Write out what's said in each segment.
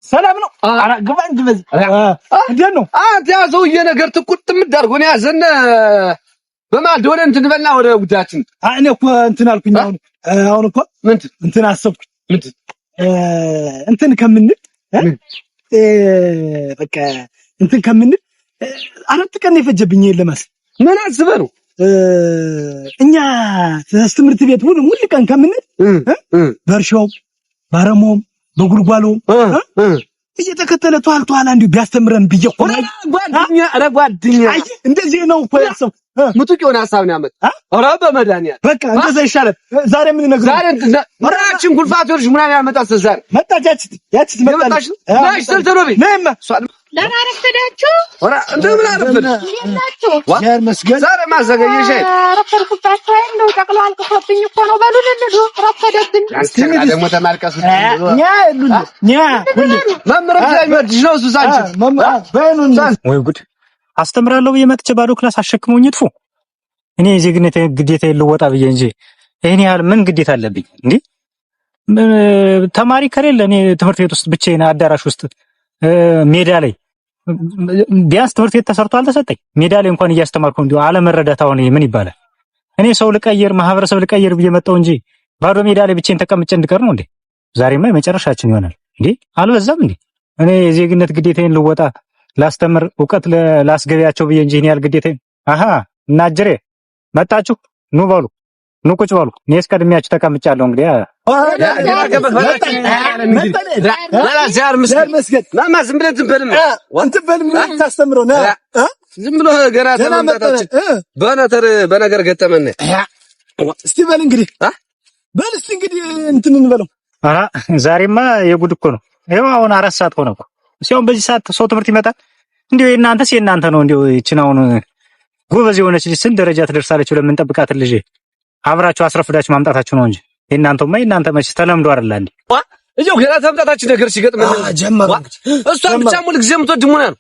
ሰላም ነው። ኧረ ግባ እንጂ በዚህ እንዴት ነው? አንተ ያ ሰውዬ ነገር ትቁጥ የምታደርገው እኔ ያዘነ በማልዶ ወደ እንትን በልና ወደ ጉዳያችን። እኔ እኮ እንትን አልኩኝ። አሁን እኮ ምንድን እንትን አሰብኩኝ። ምንድን እንትን ከምንል በቃ እንትን ከምንል 4 ቀን የፈጀብኝ ለማስ ምን አስበህ ነው? እኛ ትምህርት ቤት ሁሉ ቀን ከምንል በእርሻው ባረሞም በጉልጓሎም እየተከተለ ቷል ቷል እንዲሁ ቢያስተምረን ብዬ እኮ ነው። ጓደኛ ኧረ ጓደኛ አይ እንደዚህ ነው እኮ ያሰብኩት። ምጡቅ የሆነ ሀሳብ ነው ያመጣው። ኧረ በመድኃኒዓለም በቃ እንደዛ ይሻላል። ዛሬ ምን ነገር ዛሬ ምራችን ጉልፋት ይኸውልሽ ምናምን ያመጣት ዛሬ መጣች። ያቺ ትመጣለች። ናሽ ተልተሎ ቤት ነይማ ደህና አረፈዳችሁ? ኧረ እንደምን አረፈድሽ? እንዴት ናችሁ? እግዚአብሔር ይመስገን። ዛሬ ማዘገየሽ አይደል? ረፈድኩባችሁ አይደል? እንደው ጠቅሎ አልቅሶብኝ እኮ ነው። በሉ ልልዱ ረፈደብኝ። ደግሞ ተማልቀሱ መምህር የሚወድሽ ነው እሱ ሳንቺ ወይ ጉድ! አስተምራለሁ ብዬ መጥቼ ባዶ class አሸክመውኝ ይጥፉ። እኔ የዜግነት ግዴታ ልወጣ ብዬ እንጂ ይሄን ያህል ምን ግዴታ አለብኝ እንዴ? ተማሪ ከሌለ እኔ ትምህርት ቤት ውስጥ ብቻዬን አዳራሽ ውስጥ ሜዳ ላይ ቢያንስ ትምህርት ቤት ተሰርቶ አልተሰጠኝ። ሜዳ ላይ እንኳን እያስተማርኩ እንዲሁ አለመረዳት አሁን ምን ይባላል? እኔ ሰው ልቀይር ማህበረሰብ ልቀይር ብዬ መጣሁ እንጂ ባዶ ሜዳ ላይ ብቻዬን ተቀምጬ እንድቀር ነው እንዴ? ዛሬማ የመጨረሻችን ይሆናል እንዴ? አልበዛም እንዴ? እኔ የዜግነት ግዴታዬን ልወጣ ላስተምር እውቀት ላስገቢያቸው ብዬ እንጂ እኔ ያህል ግዴታዬን። አሃ እናጅሬ መጣችሁ፣ ኑ በሉ ኑ ቁጭ በሉ። እኔ እስቀድሜያችሁ ተቀምጫለሁ። እንግዲህ ዝም ብለን ዝም ብሎ ገና ተመምጣታችን በነገር ገጠመን። እስቲ በል እንግዲህ በል እስቲ እንግዲህ እንትን እንበለው። ኧረ ዛሬማ የጉድ እኮ ነው። ይኸው አሁን 4 ሰዓት ሆነ እኮ። ሲሆን በዚህ ሰዓት ሰው ትምህርት ይመጣል? እንዲሁ የእናንተስ የእናንተ ነው። እንዲሁ ይችን አሁን ጎበዝ የሆነች ልጅ ስንት ደረጃ ትደርሳለች ብለን የምንጠብቃትን ልጅ አብራችሁ አስረፍዳችሁ ማምጣታችሁ ነው እንጂ የእናንተማ የእናንተ መች ተለምዶ አይደል እንዴ? እዚያው ገና ተመምጣታችን ነገር ሲገጥመን ጀመረ። እሷን ብቻ ሙሉ ጊዜ የምትወድ ሙና ነው።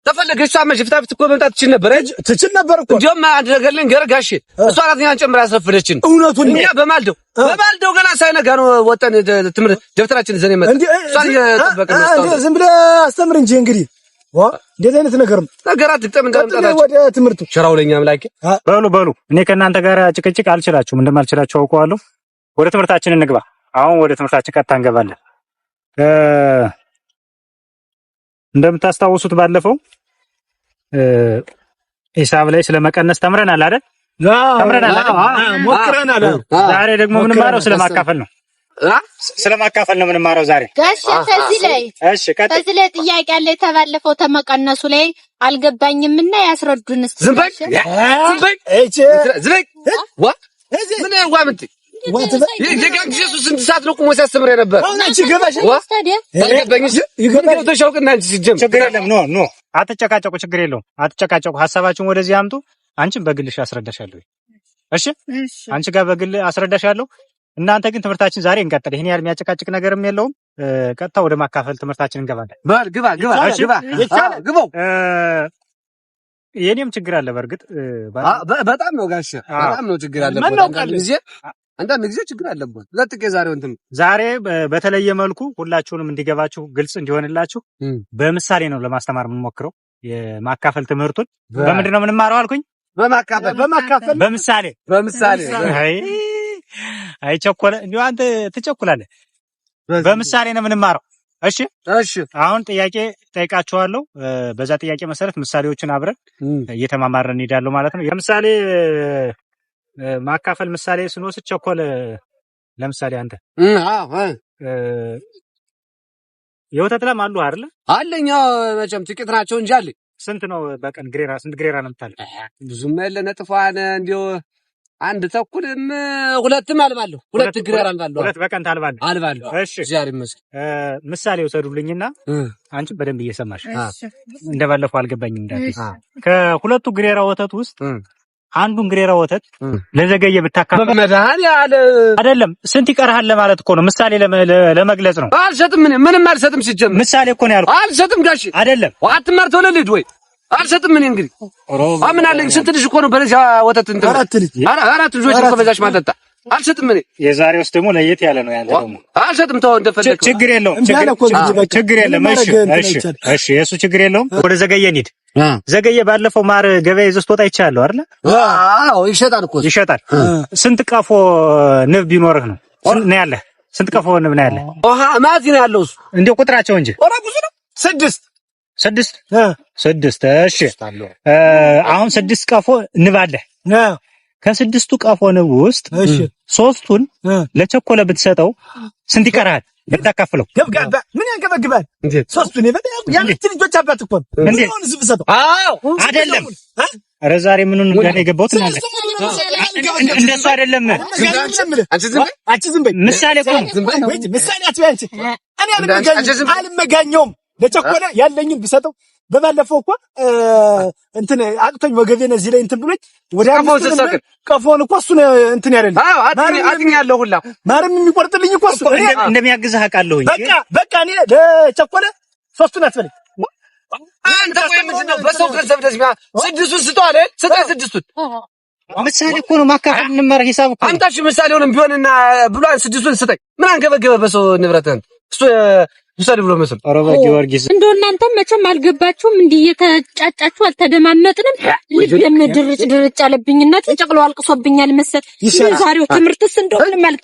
ተፈለገ እሷ መች ፊት ለፊት እኮ መምጣት ትችል ነበር። ትችል ነበር እኮ። እንዲያውም አንድ ነገር ልንገርህ ጋሼ፣ እሷ ናት እኛን ጨምራ ያስረፈደችን። እውነቱን እኛ በማልደው ገና ሳይነጋ ነው ወጠን ትምህርት ደብተራችን ይዘን የመጣን። እሷን እየጠበቅን ነው። ዝም ብለህ አስተምር እንጂ እንግዲህ እንዴት አይነት ነገር ነው? ነገር አትግጠም። እንዳመጣታችሁ ወደ ትምህርቱ ሸራው ለኛ አምላኬ። በሉ በሉ፣ እኔ ከእናንተ ጋር ጭቅጭቅ አልችላችሁም፣ እንደማልችላችሁ አውቀዋለሁ። ወደ ትምህርታችን እንግባ። አሁን ወደ ትምህርታችን ቀጥታ እንገባለን። እንደምታስታውሱት ባለፈው ሂሳብ ላይ ስለመቀነስ ተምረናል አይደል? ተምረናል አይደል? ሞክረናል። ዛሬ ደግሞ የምንማረው ስለማካፈል ነው። ስለማካፈል ነው የምንማረው ዛሬ። ጋሽ ከዚህ ላይ እሺ፣ ቀጥል። ከዚህ ላይ ጥያቄ አለ። የተባለፈው ተመቀነሱ ላይ አልገባኝምና ያስረዱን እስኪ። ዝም በይ ዝም በይ ዝም በይ። ዋ ምን ዋ ምን የጋን ጊዜ እሱ ስንት ሰዓት ነው ቁሞ ሲያስተምር የነበር? ችግር የለም። no no፣ አትጨቃጨቁ። ችግር የለውም። አትጨቃጨቁ። ሀሳባችሁን ወደዚህ አምጡ። አንቺም በግልሽ አስረዳሻለሁ። እሺ፣ አንቺ ጋር በግል አስረዳሻለሁ። እናንተ ግን ትምህርታችን ዛሬ እንቀጥል። ይሄን ያህል የሚያጨቃጭቅ ነገርም የለውም። ቀጥታ ወደ ማካፈል ትምህርታችን እንገባለን። በል ግባ ግባ ግባ ግባው። የኔም ችግር አለ በእርግጥ በጣም ነው ጋሼ፣ በጣም ነው ችግር አለበት። አንዳንድ ጊዜ ችግር አለበት። ለጥቄ ዛሬው እንትን ዛሬ በተለየ መልኩ ሁላችሁንም እንዲገባችሁ ግልጽ እንዲሆንላችሁ በምሳሌ ነው ለማስተማር የምንሞክረው። የማካፈል ትምህርቱን በምንድን ነው የምንማረው አልኩኝ? በማካፈል በማካፈል በምሳሌ በምሳሌ። አይ ቸኮለ፣ እንዲሁ አንተ ትቸኩላለህ። በምሳሌ ነው የምንማረው። እሺ እሺ። አሁን ጥያቄ ጠይቃችኋለሁ። በዛ ጥያቄ መሰረት ምሳሌዎችን አብረን እየተማማረን እንሄዳለን ማለት ነው። ለምሳሌ ማካፈል ምሳሌ ስንወስድ ቸኮለ፣ ለምሳሌ አንተ የወተት ላም አሉ አይደለ? አለኝ። መቼም ጥቂት ናቸው እንጂ አለኝ። ስንት ነው በቀን ግሬራ? ስንት ግሬራ ነው የምታልፍ? ብዙም የለ ነጥፏን እንዲያው 1.5ም 2ም አልባለሁ። 2 ግሬራ አልባለሁ። 2 በቀን ታልባለህ? አልባለሁ። እሺ፣ እግዚአብሔር ይመስገን። ምሳሌ ውሰዱልኝና አንቺም በደንብ እየሰማሽ እንደባለፈው አልገባኝም እንዳትይ። ከሁለቱ ግሬራ ወተት ውስጥ አንዱን ግሬራ ወተት ለዘገየ ብታካፍል በመድኃኒዓለም አይደለም፣ ስንት ይቀርሃል ለማለት እኮ ነው። ምሳሌ ለመግለጽ ነው። አልሰጥም፣ ምንም አልሰጥም። ሲጀምር ምሳሌ እኮ ነው ያልኩት። አልሰጥም ጋሼ። አይደለም አትማር ተወለልድ ወይ አልሰጥም። እኔ እንግዲህ ምን አለኝ? ስንት ልጅ እኮ ነው በለዚያ ወተት እንትን 4 ልጅ አራት ልጆች እኮ በዛች ማጠጣ አልሰጥም። እኔ የዛሬውስ ደግሞ ለየት ያለ ነው። ያንተ ደግሞ አልሰጥም። ተው እንደፈለክ። ችግር የለውም፣ ችግር የለም። እሺ፣ እሺ፣ እሺ፣ የእሱ ችግር የለውም። ወደ ዘገየ እንሂድ። ዘገየ ባለፈው ማር ገበያ ይዘህ ስትወጣ ይቻላል አይደል? አዎ፣ ይሸጣል እኮ ይሸጣል። ስንት ቀፎ ንብ ቢኖርህ ነው ነው ያለህ? ስንት ቀፎ ንብ ነው ያለህ? ውሃ ማዚ ነው ያለው እሱ። እንደው ቁጥራቸው እንጂ። ኧረ ብዙ ነው። 6 6 6። እሺ፣ አሁን 6 ቀፎ ንብ አለ። ከስድስቱ ቀፎ ንብ ውስጥ 3ቱን ለቸኮለ ብትሰጠው ስንት ይቀርሃል? ብታካፍለው ገብጋባ ምን ያንገበግባል? 3ቱን የአምስት ልጆች አባት እኮ ነው። አዎ አይደለም። ኧረ ዛሬ ምኑን ጋር የገባሁት እናንተ እንደሱ አይደለም። አንቺ ዝም በይ። ምሳሌ እኮ ነው። ምሳሌ አትበይ አንቺ። እኔ አልመጋኘውም። ለቸኮለ ያለኝን ብሰጠው በባለፈው እኮ እንትን አቅቶኝ ወገቤን እዚህ ላይ እንትን ብሎኝ ወደ ቀፎን እኮ እሱ እንትን ያደልኝ። አዎ አጥኝ ያለው ሁላ ማርም የሚቆርጥልኝ እኮ እሱ እንደሚያግዝህ አውቃለሁኝ። በቃ በቃ እኔ ለቸኮለ 3ቱን አትበለኝ። አንተ ቆይ ምንድን ነው በሰው ገንዘብ ደስ 6ቱን ስጠው አይደል? ስጠኝ 6ቱን። ምሳሌ እኮ ነው ማካፈል እንማር ሂሳብ እኮ አምጣሽ ምሳሌውንም ቢሆንና ብሏን 6ቱን ስጠኝ። ምን አንገበገበ በሰው ንብረትህን እሱ ውሰድ ብሎ መስል። ኧረ በጊዮርጊስ እንደው እናንተም መቼም አልገባችሁም። እንዲህ እየተጫጫችሁ አልተደማመጥንም። ልቤም ድርጭ ድርጭ አለብኝና ተጨቅሎ አልቅሶብኛል መሰል። ዛሬው ትምህርትስ እንደው ምንም ማለት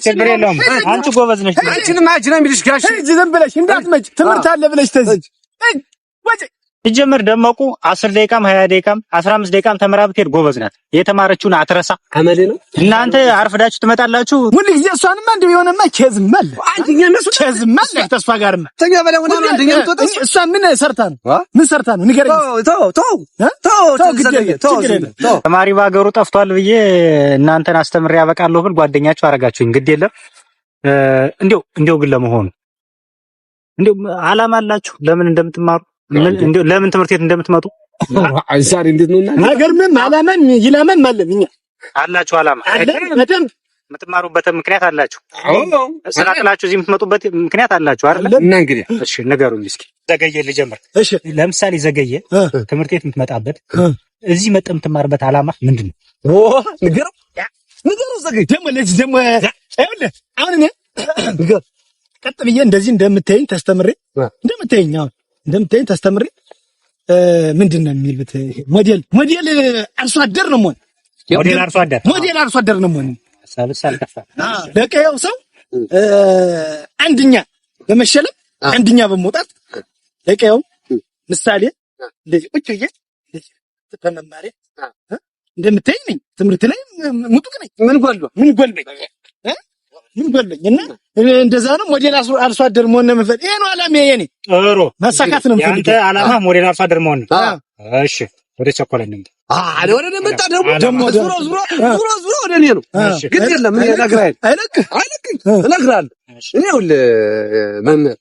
ችግር የለውም። አንቺ ጎበዝ ነሽ። አንቺንም አጅ ነው የሚልሽ ጋሽ። ሂጂ ዝም ብለሽ እንዳትመጪ ትምህርት አለ ብለሽ ተዚህ ወጪ ሲጀመር ደመቁ 10 ደቂቃም 20 ደቂቃም 15 ደቂቃም ተምራ ብትሄድ ጎበዝ ናት። የተማረችውን አትረሳ። አመሌ ነው። እናንተ አርፍዳችሁ ትመጣላችሁ ሁሉ ጊዜ። እሷንማ እንደው የሆነማ ኬዝም አለ አንደኛ እነሱ ኬዝም አለ ተስፋ ጋርማ ተኛ በላይ ሆና አንደኛ የምትወጣው እሷ ምን ሰርታ ነው? ምን ሰርታ ነው ንገረኝ። ተው ተው ተው ተው ተው። ተማሪ በሀገሩ ጠፍቷል ብዬ እናንተን አስተምሬ ያበቃለሁ ብል ጓደኛችሁ አረጋችሁኝ። ግድ የለም እንደው እንደው ግን ለመሆኑ እንደው አላማ አላችሁ ለምን እንደምትማሩ ለምን ትምህርት ቤት እንደምትመጡ? ዛሬ እንዴት ነው? አይገርምም? አላማም ይላማም አለን እኛ አላችሁ አላማ በደንብ የምትማሩበት ምክንያት አላችሁ። ስራ ጥላችሁ እዚህ የምትመጡበት ምክንያት አላችሁ አይደል? እና እንግዲህ እሺ ንገሩኝ እስኪ። ዘገየ ልጀምር። እሺ ለምሳሌ ዘገየ ትምህርት ቤት የምትመጣበት እዚህ መጥተህ የምትማርበት አላማ ምንድን ነው? ንገረው ንገረው። ዘገየ ደግሞ ለዚህ ደግሞ ይኸውልህ አሁን እኔ ቀጥ ብዬ እንደዚህ እንደምታየኝ ተስተምሬ እንደምታየኝ አሁን እንደምታየኝ ተስተምሬ ምንድን ነው የሚሉት ሞዴል ሞዴል አርሶ አደር ነው የምሆን። ሞዴል አርሶ አደር ሞዴል አርሶ አደር ነው የምሆን። ለቀየው ሰው አንደኛ በመሸለም አንደኛ በመውጣት ለቀየው ምሳሌ እንደዚህ ቁጭ ብዬ በመማሬ እንደምታየኝ ነኝ። ትምህርት ላይ ምጡቅ ነኝ። ምን ጎሎ ምን ጎሎኝ ምን ጎሎኝ እና እንደዛ ነው። ሞዴል አርሶ አደር መሆን ነው የምፈልግ። ይሄ ነው አላማዬ የኔ። ጥሩ ማሳካት ነው የምፈልግ። ያንተ አላማ ሞዴል አርሶ አደር መሆን ነው። እሺ ወደ ቸኮለ እንምጣ። አለ ወደ እኔ መጣ። ደግሞ ዙሮ ዙሮ ዙሮ ዙሮ ወደ እኔ ነው። ግድ የለም እኔ እነግርሃለሁ። አይለቅህ አይለቅህ እነግርሃለሁ። እኔ ይኸውልህ መምህር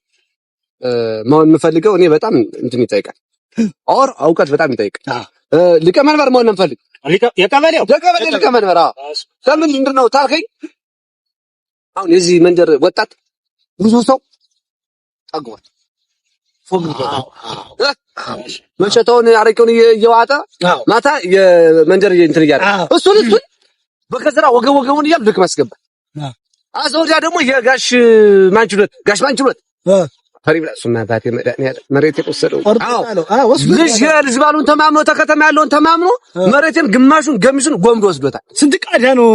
መሆን የምፈልገው እኔ በጣም እንትን ይጠይቃል፣ or እውቀት በጣም ይጠይቃል። ሊቀመንበር መሆን ነው የምፈልግ። የቀበሌው የቀበሌ ሊቀመንበር። አዎ ለምን ምንድን ነው ታልከኝ፣ አሁን የዚህ መንደር ወጣት ብዙ ሰው ጠግቧል። መሸተውን አረቄውን እየዋጠ ማታ የመንደር እንትን እያለ እሱን እሱን በከዘራ ወገብ ወገቡን እያሉ ልክ ማስገባት። አዘወዲያ ደግሞ የጋሽ ማንችሎት ጋሽ ማንችሎት ፈሪ ብላ እሱማ አባቴ መድኃኒዓለም መሬት የወሰደው ልጅ የልጅ ባሉን ተማምኖ ተከተማ ያለውን ተማምኖ መሬቴን ግማሹን ገሚሱን ጎምዶ ወስዶታል። ስንት ቃዳ ነው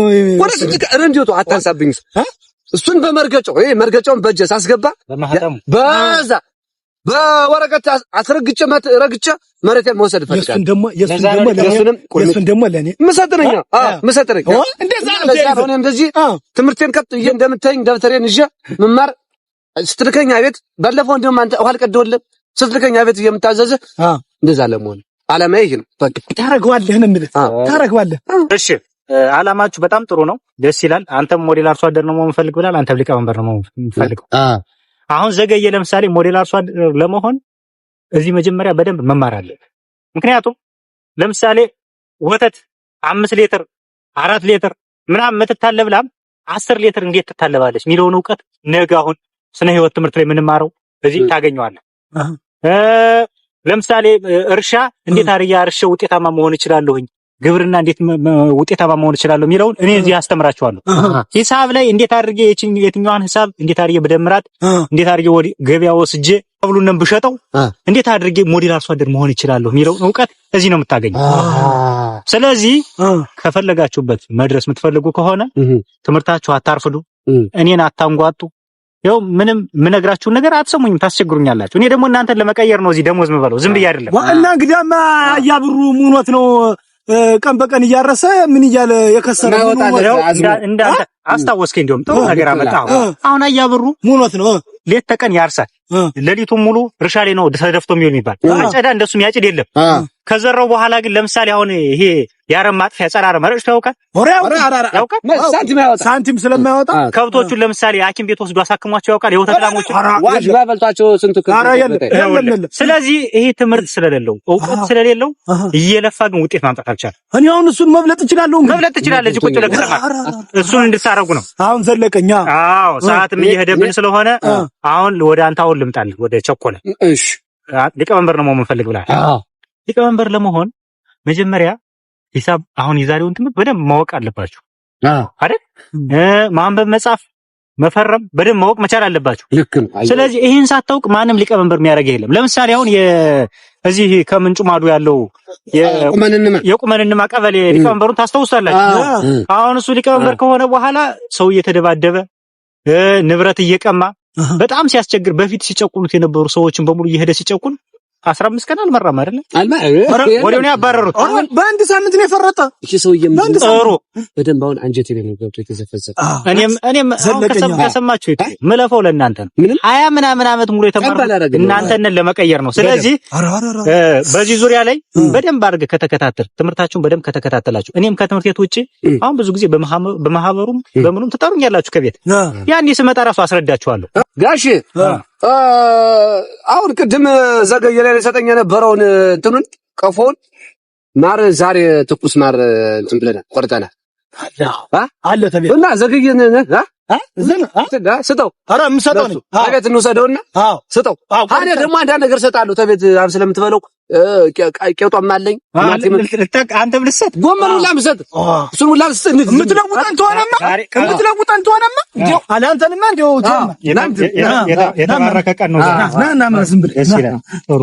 ወደ ስንት ቃዳ እንዲወጡ አታንሳብኝ። እሱን በመርገጫው ይሄ መርገጫውን በእጄ ሳስገባ በዛ በወረቀት አስረግጬ ረግጬ መሬቴን መውሰድ እፈልጋለሁ። የእሱን ደግሞ ለእኔ ምሰጥነኝ ምሰጥነኝ እንደዛ ነው። እንደዚህ ትምህርቴን ቀጥ ብዬ እንደምታየኝ ደብተሬን ይዤ መማር ስትልከኝ አቤት። ባለፈው እንደውም አንተ ውሃ አልቀደውልም ስትልከኝ አቤት የምታዘዝህ እንደዛ ለመሆን ዓላማዬ ይሄ ነው። በቃ ታረገዋለህ ነው የምልህ፣ ታረገዋለህ። እሺ ዓላማችሁ በጣም ጥሩ ነው፣ ደስ ይላል። አንተም ሞዴል አርሶ አደር ነው መሆን የምፈልግ ብላል። አንተም ሊቀመንበር ነው መሆን የምፈልገው። አሁን ዘገየ ለምሳሌ ሞዴል አርሶ አደር ለመሆን እዚህ መጀመሪያ በደንብ መማር አለብህ። ምክንያቱም ለምሳሌ ወተት 5 ሊትር 4 ሊትር ምናምን የምትታለብ ላም 10 ሊትር እንዴት ትታለባለች የሚለውን እውቀት ነገ አሁን ስነ ህይወት ትምህርት ላይ የምንማረው እዚህ ታገኘዋለህ። ለምሳሌ እርሻ እንዴት አርያ እርሻ ውጤታማ መሆን እችላለሁኝ፣ ግብርና እንዴት ውጤታማ መሆን እችላለሁ የሚለውን እኔ እዚህ አስተምራችኋለሁ። ሂሳብ ላይ እንዴት አድርጌ የትኛዋን ሂሳብ እንዴት አድርጌ ብደምራት፣ እንዴት አድርጌ ወደ ገበያ ወስጄ ሰብሉን ብሸጠው እንዴት አድርጌ ሞዴል አርሶ አደር መሆን እችላለሁ የሚለውን እውቀት እዚህ ነው የምታገኘው። ስለዚህ ከፈለጋችሁበት መድረስ የምትፈልጉ ከሆነ ትምህርታችሁ አታርፍዱ፣ እኔን አታንጓጡ። ይኸው ምንም የምነግራችሁን ነገር አትሰሙኝም፣ ታስቸግሩኛላችሁ። እኔ ደግሞ እናንተን ለመቀየር ነው እዚህ ደሞዝ የምበለው፣ ዝም ብዬ አይደለም። እና እንግዲያማ አያብሩ ሙኖት ነው ቀን በቀን እያረሰ ምን እያለ የከሰረ እንዳንተ አስታወስከኝ። እንዲያውም ጥሩ ነገር አመጣ። አሁን አያብሩ ሙኖት ነው፣ ሌት ተቀን ያርሳል። ሌሊቱን ሙሉ እርሻ ላይ ነው ተደፍቶ የሚውል የሚባል አጨዳ እንደሱ የሚያጭድ የለም። ከዘራው በኋላ ግን ለምሳሌ አሁን ይሄ የአረም ማጥፊያ ጸረ አረም ረጭቶ ያውቃል? ያውቃል? ሳንቲም ስለማያወጣ ከብቶቹን ለምሳሌ ሐኪም ቤት ወስዶ አሳክሟቸው ያውቃል? የወተት ላሞች በልቷቸው ስንቱ። ስለዚህ ይሄ ትምህርት ስለሌለው እውቀት ስለሌለው እየለፋ ግን ውጤት ማምጣት አልቻለም። እኔ አሁን እሱን መብለጥ እችላለሁ። መብለጥ ትችላለህ። እዚህ ቁጭ ብለህ ከተማ እሱን እንድታረጉ ነው። አሁን ዘለቀኛ። አዎ ሰዓትም እየሄደብን ስለሆነ አሁን ወደ አንተ አሁን ልምጣልህ። ወደ ቸኮለ። እሺ ሊቀመንበር ነው መሆን የምፈልግ ብለሃል። ሊቀመንበር ለመሆን መጀመሪያ ሂሳብ አሁን የዛሬውን ትምህርት በደንብ ማወቅ አለባችሁ አይደል? ማንበብ፣ መጻፍ፣ መፈረም በደንብ ማወቅ መቻል አለባችሁ። ልክ ነው። ስለዚህ ይህን ሳታውቅ ማንም ሊቀመንበር የሚያደርግ የለም። ለምሳሌ አሁን እዚህ ከምንጩ ማዶ ያለው የቁመንንማ ቀበሌ ሊቀመንበሩን ታስታውሳላችሁ። አሁን እሱ ሊቀመንበር ከሆነ በኋላ ሰው እየተደባደበ ንብረት እየቀማ በጣም ሲያስቸግር በፊት ሲጨቁኑት የነበሩ ሰዎችን በሙሉ እየሄደ ሲጨቁን 15 ቀን አልመራም አይደለ? ወዲያው ነው ያባረሩት። በአንድ ሳምንት ነው የፈረጠ። እሺ ሰውዬ ጥሩ በደንብ አሁን አንጀቴ ላይ ነው ገብቶ የተዘፈዘፈ። እኔም አሁን ከሰማችሁ ምለፈው ለእናንተ ነው። 20 ምናምን ዓመት ሙሉ የተማርኩት እናንተን ለመቀየር ነው። ስለዚህ በዚህ ዙሪያ ላይ በደንብ አድርገህ ከተከታተል ትምህርታችሁን በደንብ ከተከታተላችሁ እኔም ከትምህርት ቤት ውጪ አሁን ብዙ ጊዜ በማህበሩም በምኑም ትጠሩኛላችሁ ከቤት ያኔ ስመጣ እራሱ አስረዳችኋለሁ። ጋሽ አሁን ቅድም ዘገየ ላይ ሰጠኝ የነበረውን እንትኑን ቀፎውን ማር ዛሬ ትኩስ ማር እንትን ብለናል ቆርጠናል አለ ተቤት እና ዘገየ ስጠው። ኧረ የምሰጠው ነኝ። ተቤት እንውሰደውና ስጠው። እኔ ደግሞ አንዳንድ ነገር እሰጣለሁ። ተቤት አብ ስለምትበለው ቄጧም አለኝ። አንተም ልትሰጥ ጎመን ሁላ ምሰጥ እሱን ሁላ ልስጥ። የምትለውጠን ትሆነማ የምትለውጠን ትሆነማ አለ። አንተንማ እንደው የተባረከ ቀን ነው። ና ና ዝም ብለህ ጥሩ።